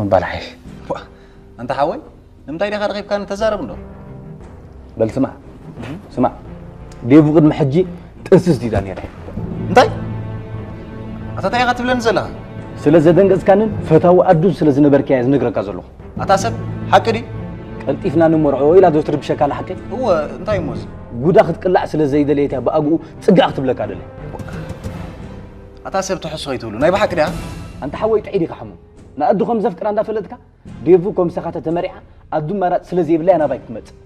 ምባል ሓይሽ። ኣንታ ሓወይ ንምንታይ ዲኻ ረኺብካኒ ተዛረብ እንዶ በል ስማዕ ስማዕ ዴቭ ቅድሚ ሕጂ ጥንስስ ድዩ ዳንኤል እንታይ ኣታ እንታይ ኢኻ ትብለኒ ዘለኻ ስለ ዘደንገጽካንን ፈታዊ ኣዱን ስለ ዝነበርካያ ዝነግረካ ዘለኹ ኣታ ሰብ ሓቂ ድዩ ቀልጢፍና ንመርዖ ኢላ ዶ ትርብሸካ ኣላ ሓቀይ እወ እንታይ እሞ እዚ ጉዳ ክትቅላዕ ስለ ዘይደለየት እያ ብኣግኡ ጽጋዕ ክትብለካ ደለ ኣታ ሰብ ትሕሱ ከይትብሉ ናይ ብሓቂ ድያ ኣንታ ሓወይ ጥዒ ዲኻ ሕሙም ንኣዱ ከም ዘፍቅራ እንዳፈለጥካ ዴቭ እኮ ምሳኻ ተተመሪዓ ኣዱ ኣማራጺ ስለ ዘይብላ እያ ናባይ ክትመጽእ